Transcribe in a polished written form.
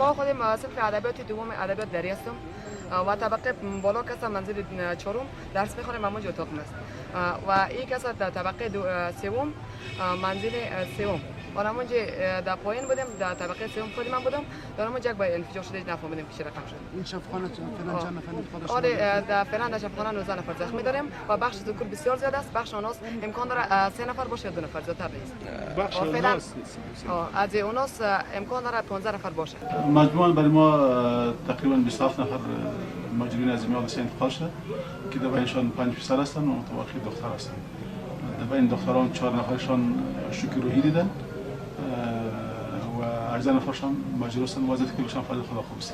ما خودم صنف ادبیات دوم ادبیات دری هستم و طبقه بالا کس منزل چهارم درس میخوانیم، همونجا اتاق است و این کس در طبقه سوم، منزل سوم. حالا همونجا در پایین بودیم، در طبقه سوم خود من بودم. در همونجا یک با انفجار شده، نفهمیدیم که چه رقم شد. این شفاخانه فعلا چند نفر انتقال شده؟ آره، در فعلا در شفاخانه 19 نفر زخمی داریم و بخش ذکور بسیار زیاد است. بخش اناث امکان داره 3 نفر باشه یا 2 نفر، زیادتر نیست. بخش فعلا اناث. از اناث امکان داره 15 نفر باشه. مجموعا برای ما تقریبا 27 نفر مجروحین از این حادثه انتقال شده که در بینشان 5 پسر هستند و متباقی دختر هستند. در بین دختران 4 نفرشان شوک روحی دیدن و 18 نفرشان مجروح هستند. وضعیت کلشان فعلا خدا خوب است.